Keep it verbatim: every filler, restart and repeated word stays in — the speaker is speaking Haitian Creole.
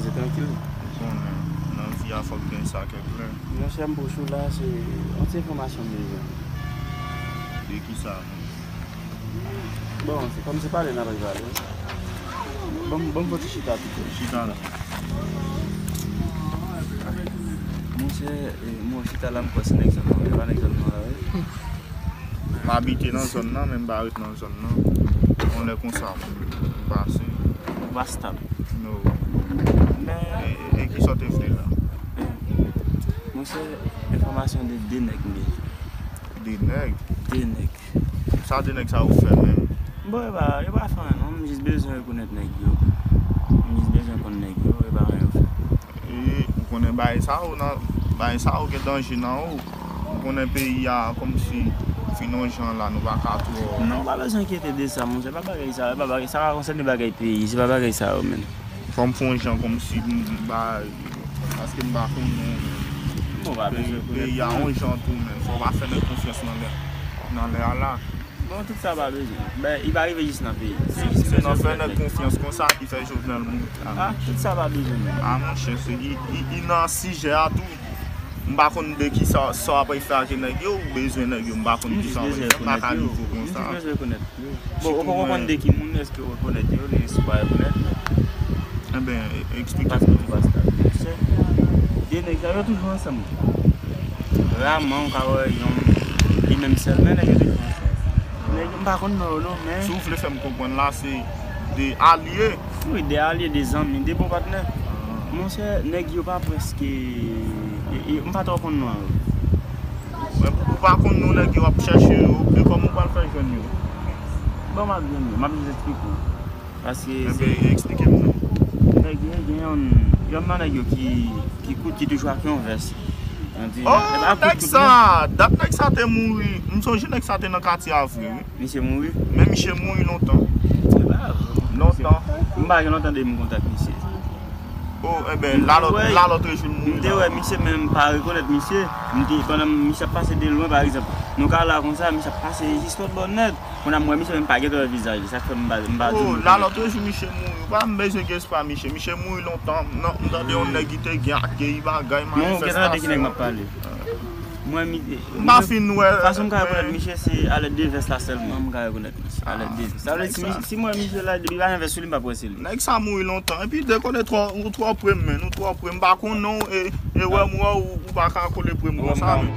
Se trankil. Ou konnen, nan vi a fòk gen sa kèk lè. Monchè, m pwoche w la, se yon ti enfòmasyon m bezwen. De ki sa? Bon, se kòm se pale n ap pale. Ban m, ban m fè ti chita pito. Chita la. Monchè, eh, mwen chita la, m kwè se nèg zòn nan, e pa nèg zòn nan la, wi. M abite nan zòn nan, men m pa ret nan zòn nan. Yon lè konsa, m pase. Ou pa stab. No. Men, e, e, e kisa w te vle la? Monchè, enfòmasyon de de nèg m bezwen. De nèg? De nèg. Sa de nèg sa yo fè menm? Bon, yo pa, yo pa fè anyen non, m jis bezwen rekonèt nèg yo. M jis bezwen konn nèg yo, yo pa anyen yo fè. E, ou konnen bagay sa yo nan, bagay sa yo gen danje nan ou. Ou konnen peyi a kòmsi fin yon jan la, nou pa ka twò. Non, ou pa bezwen enkyete de sa, monchè, pa bagay sa yo, pa bagay, sa pa konsène bagay peyi, se pa bagay sa yo menm. Fò m fè yon jan kòmsi m, m ba, paske m pa konnen. Bon, pa bezwen konnen. Peyi a yon jan tou, men fò w pa fè nèg konfyans nan lè, nan lè a la. Bon, tout sa pa bezwen. Ben, li pa rive jis nan peyi. Se nan fè nèg konfyans konsa ki fè Jovenel mouri. Ah, tout sa pa bezwen menm. Ah, monchè, se, li, li, li nan sijè a tou. M pa konn de ki sa, sa w ap fè ak nèg yo, ou bezwen nèg yo, m pa konn ki sa w ap fè. M pa ka nivo konsa. M jis bezwen rekonèt. Bon, ou poko konn de ki moun, èske ou rekonèt yo, li si w pa rekonèt? Enben, e, eksplike m. Pastè, pastè. Se de nèg sa yo toujou ansanm. Raman, ou ka wè yon, li menm sèl, men nèg yo toujou ansanm. Nèg yo, m pa konn non yo non, men. Si w vle fè m konprann la, se de alye. Wi, de alye, de zanmi, de bon patnè. Monchè, nèg yo pa prèske, e, e, m pa twò konn non yo. Ou pa konn non nèg yo ap chèche yo, e kòman ou pral fè jwenn yo? Bon, m ap jwenn yo, m ap jis eksplike w. Paske se. Enben, eksplike m non. Nèg yo, gen yon, yon nan nèg yo ki, ki kout, ki toujou ak yon vès. Yon ti jan, e pa kout, kout, non. Oh, nèg sa, dat nèg sa te mouri, m sonje nèg sa te nan katye a vre, wi. Misye mouri? Men misye mouri lontan. E pa vre. Lontan. M pa gen lontan de m kontak misye. Oh, enben, lalòt, lalòt rejou l mouri la. M te wè misye, men m pa rekonèt misye. M te, pandan misye ap pase de lwen, pa egzanp, nou ka la konsa, misye ap pase jis lòt bò nèt. Kounye a m wè misye, men m pa gentan wè vizaj li. Sa k fè m pa, m pa di nou. Oh, lalòt rejou misye mouri. Ou pa m bezwen gen espwa misye. Misye mouri lontan. Non, m tande yon nèg ki te gen ak gen bagay, manifestasyon. Men ou gentan tande ki nèg m ap pale. Mwen, mi, m pa fin wè, fason m ka rekonèt misye, se alèd de vès la sèlman m ka rekonèt misye. Alèd de vès. Sa vle di, si, si m wè misye la, depi pa gen vès sou li, m p ap wè se li. Nèg sa mouri lontan. Epi dekone twò, ou twò pre m, men. Ou twò pre m. M pa konn non, e, e wè m wè ou, ou pa ka kole pre m konsa, men.